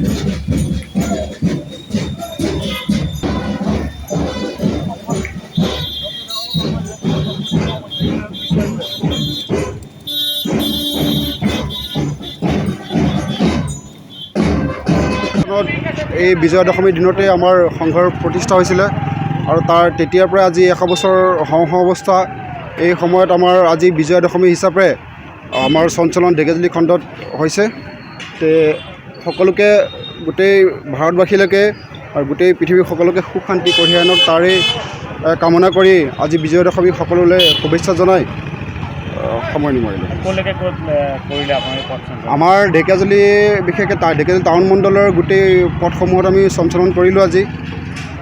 এই বিজয়া দশমীৰ দিনতে আমাৰ সংঘৰ প্ৰতিষ্ঠা হৈছিলে আৰু তাৰ তেতিয়াৰ পৰা আজি 100 বছৰ হওঁ হওঁ অৱস্থা। এই সময়ত আমাৰ আজি বিজয়া দশমী হিচাপে আমাৰ সঞ্চালন ঢেকীয়াজুলি খণ্ডত হৈছে। তে সকলোকে, গোটেই ভাৰতবাসীলৈকে আৰু গোটেই পৃথিৱীৰ সকলোকে সুখ শান্তি কঢ়িয়াই আনক তাৰেই কামনা কৰি আজি বিজয়া দশমী সকলোলৈ শুভেচ্ছা জনাই সামৰণি মাৰিলোঁ। আমাৰ ঢেকীয়াজুলি বিশেষকৈ ঢেকীয়াজুলি টাউন মণ্ডলৰ গোটেই পথসমূহত আমি সঞ্চালন কৰিলোঁ। আজি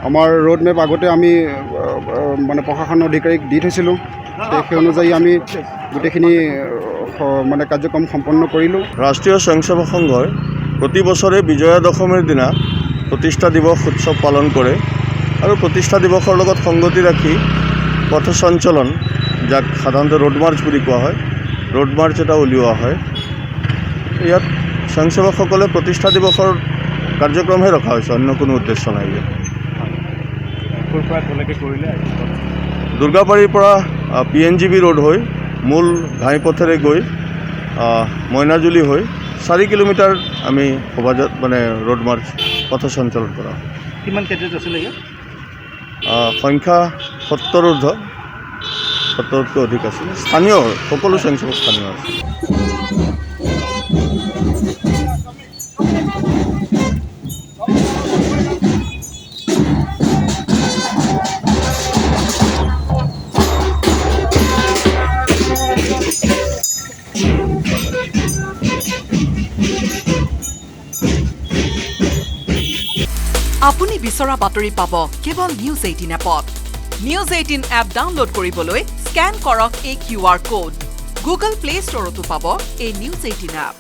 আমাৰ ৰোড মেপ আগতে আমি মানে প্ৰশাসন অধিকাৰীক দি থৈছিলোঁ, সেই অনুযায়ী আমি গোটেইখিনি মানে কাৰ্যক্ৰম সম্পন্ন কৰিলোঁ। ৰাষ্ট্ৰীয় স্বয়ংসেৱক সংঘই প্ৰতি বছৰে বিজয়া দশমীৰ দিনা প্ৰতিষ্ঠা দিৱস উৎসৱ পালন কৰে আৰু প্ৰতিষ্ঠা দিৱসৰ লগত সংগতি ৰাখি পথ সঞ্চালন, যাক সাধাৰণতে ৰোড মাৰ্চ বুলি কোৱা হয়, ৰোড মাৰ্চ এটা উলিওৱা হয়। ইয়াত স্বয়ংসেৱকসকলে প্ৰতিষ্ঠা দিৱসৰ কাৰ্যক্ৰমহে ৰখা হৈছে, অন্য কোনো উদ্দেশ্য নাই। ইয়াত দুৰ্গাবাৰীৰ পৰা PNGB road হৈ মূল ঘাইপথেৰে গৈ মইনাজুলি হৈ 4 কিলোমিটাৰ আমি শোভাযাত্ৰা মানে ৰোড মাৰ্চ পথ সঞ্চালন কৰা হয়। কিমান কেডেট আছিলে ইয়াত? সংখ্যা 70 ঊৰ্ধ, 70তকৈ অধিক আছিলে। স্থানীয় সকলো স্বয়ংসেৱক স্থানীয় আছিল। আপুনি বিচৰা বাতৰি পাব কেৱল নিউজ 18 এপত। নিউজ 18 এপ ডাউনলোড কৰিবলৈ স্কেন কৰক এই QR code. Google play ষ্টৰতো পাব এই নিউজ 18 এপ।